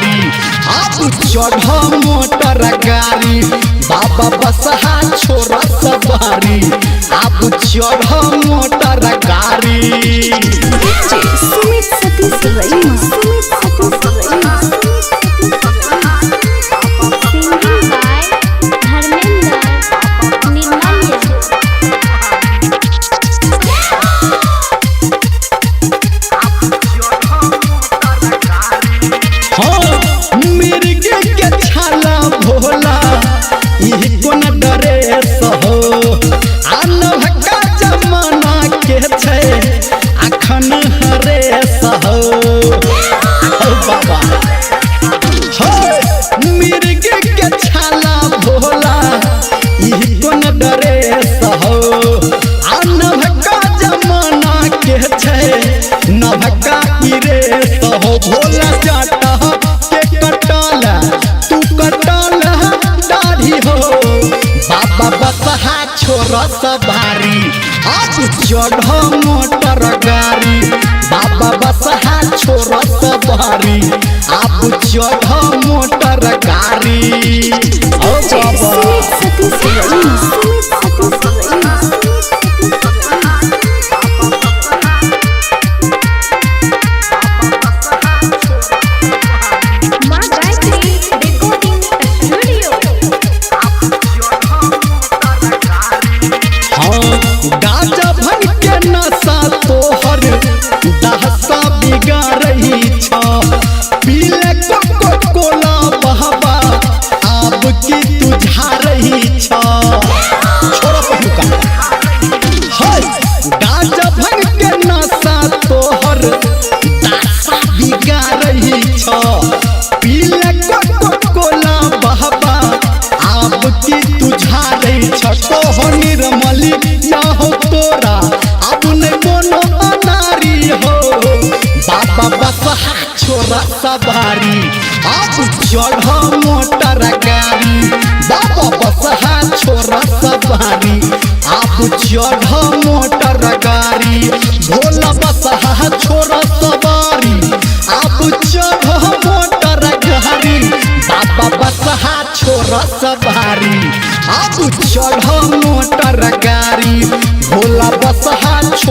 सवारी, अब चढ़ मोटर गाड़ी। बाबा बसहा छोड़ सवारी, अब चढ़ मोटर गाड़ी। DJ Sumit Satish Raima. Sumit Satish Raima. Singing by Dharmendra Nirmalya. हाँ, मिर्ग के छाला भोला ई कोन ड्रेस हो, आ नवका जमाना के छै अखन हरेस हो। हो बाबा, हो मिर्ग के छाला भोला ई कोन ड्रेस हो, आ नवका जमाना के छै नवका ई रेस हो। भोला जाटा के कटाला तू कटाला दाढ़ी हो, बाबा बसहा छोड़ सवारी, अब चढ़ मोटर गाड़ी। बाबा बसहा छोड़ सवारी, अब चढ़ मोटर गाड़ी। ओ DJ बाबा। Sumit Satish Raima. Sumit Satish Raima. माँ गायत्री रिकॉर्डिंग स्टूडियो। हाँ, गाजा भंग के नशा तोहर दहशा बिगाड़ही छ, पीले कोको कोला बहबा आब की तू झारही छ। छोड़ पहिलुका। है, गाजा भंग के नशा तोहर दशा बिगाड़ही छ, पीले कोको कोला बहबा आब की तू झारही छ। कहो निर्मली या हो तोरा अब ने कोनो अनारी हो, बाबा बसहा छोड़ सवारी, अब चढ़ मोटर गाड़ी। बाबा बसहा छोड़ सवारी, अब चढ़ मोटर गाड़ी। भोला बसहा छोड़ सवारी, अब चढ़ मोटर गाड़ी। बाबा बसहा छोड़ सवारी, अब चढ़ मोटर गाड़ी। भोला बसहा छोड़